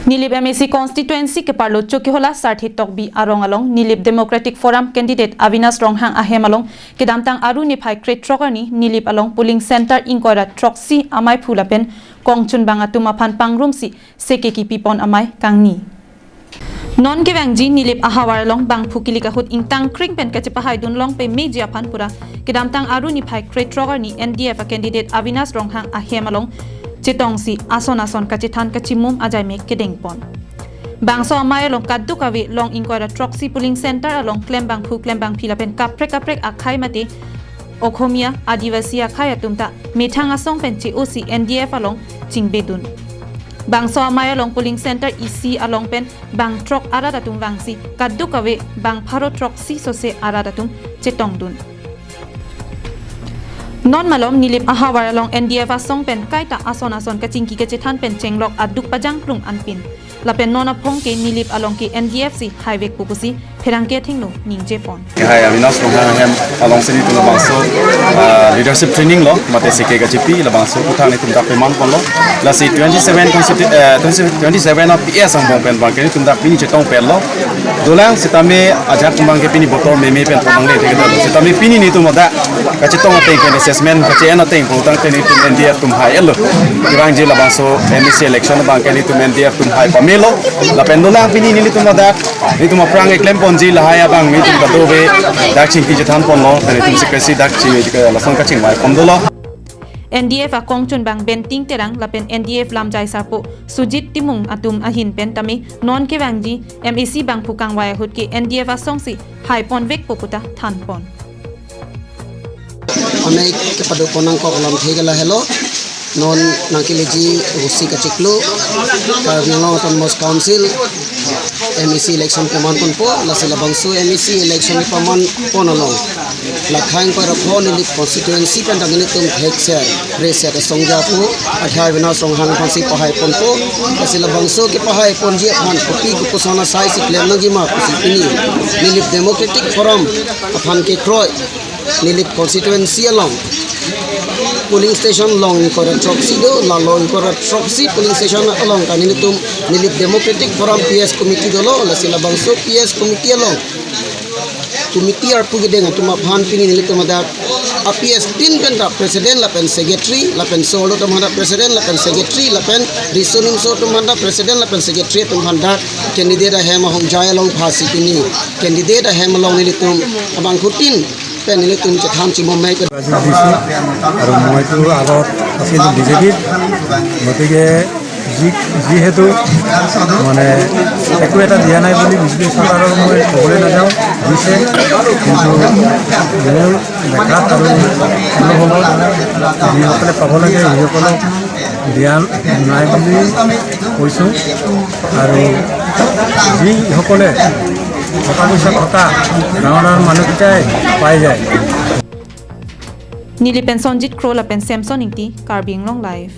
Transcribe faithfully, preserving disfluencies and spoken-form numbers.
Nilip M A C constituency keparlo Chokihola Sarthe Tokbi arong along Nilip Democratic Forum candidate Avinash Ronghang ahem along kedamtang Aru niphai krethrok arni Nilip along polling center ingkoi ra throksi amaiphu lapen kongchunbang atum aphan pangrumsi seke kipipon amei kangni. Non kevangji Nilip ahavar along bangphu kilik ahut ingtang kring pen kachepahaidun long pemeji aphan pura kedamtang Aru niphai krethrok arni N D F a candidate Avinash Ronghang ahem along chetongsi ason ason kachethan kachimum ajaimek kedengpon. Bangso amei along kadokave long ingkoi ra throksi polling center along klembangphu klembangphi lapen kaprek kaprek akhei mate Okhomia, Adivasi akhei atum ta methang asong pen che-osi N D F along chingbedun. Bangso amei along polling center isi along pen bang throk arat atum vangsi kadokave bang pharo throksi sose arat atum chetongdun. Non malom Nilip ahavar along N D F asong pen kaita ason ason kachingki kachethan pen chenglok aduk pajangplung anpin. Lapen non aphong ke Nilip along ke N D F si haivekpo pusi pherangke athengno ningjepon. Hai, Avinash Ronghang ahem alongsi nelitum labangso, ah, leadership training lo, mate seke kachipi, labangso aputhak nelitum dak pemanponlo. Lasi twenty-seven constitu-, eh, twenty, twenty-seven of P S angbong pen abangke nelitum dak pini chetongpetlo. Dolang sitame ajat abangke pini botor meme pen ponangle thekdetlo. Sitame pini nelitum dak kachetong ateng pen assessment kache-en ateng putangte nelitum N D F atum hai-etlo. Kevangji labangso M A C election abangke nelitum N D F atum hai pamelo. Lapen dolang pini nelitum dak nelitum aphrang keklemponji lahai abang nelitum kadokave dak chingki chethanponlo, lapen nelitum secretary dak chingki lason kachingvaiponlo. N D F akongchunbang Benting Terang lapen N D F lamjai sarpo Sujit Timung atum ahin pen tame non kevangji M A C bangphu kangvai ahut ke N D F asongsi haiponvekpo puta thanpon. Amei kepadopon nangkok lamthe ke lahelo. Non nangkeleji rusi kachiklo, Karbi Anglong Autonomous Council M A C election pemanponpo, lasi labangso M A C election pemanpon along lakhang parapho Nilip constituency pen dak nelitum thekser reset asong japo, akhai Avinash Ronghang aphansi pahaiponpo, lasi labangso kepahaiponji aphan kopi kopuson asaisi klem nangjima pusi pini Nilip Democratic Forum aphan kekroi Nilip constituency along polling station long ingkoi ra throksi do, la long ingkoi ra throksi polling station along ta nelitum Nilip Democratic Forum P S committee dolo, lasi labangso P S committee along committee arpu kedeng atum aphan pini nelitum dak a P S tin pen dak president lapen secretary lapen so-arlo atum dak president lapen secretary lapen riso nimso atum dak president lapen secretary atum dak candidate ahem ahongjai along phasi pini candidate ahem along nelitum abangphutin pen nelitum chethan chimum mei. Rajiv D C আৰু মইতো আগত আছিলোঁ বিজেপিত, গতিকে যি যিহেতু মানে একো এটা দিয়া নাই বুলি বিজেপি চৰকাৰক মই ক'বলৈ নাযাওঁ, দিছে, কিন্তু মোৰ দেখাত আৰু অনুভৱত যিসকলে পাব লাগে সেইসকলক দিয়া নাই বুলি কৈছোঁ। আৰু যিসকলে টকা পইচা থকা ডাঙৰ ডাঙৰ মানুহকেইটাই পাই যায়। Nilip pen Sonjit Kro lapen Samson Ingti, Karbi Anglong Live.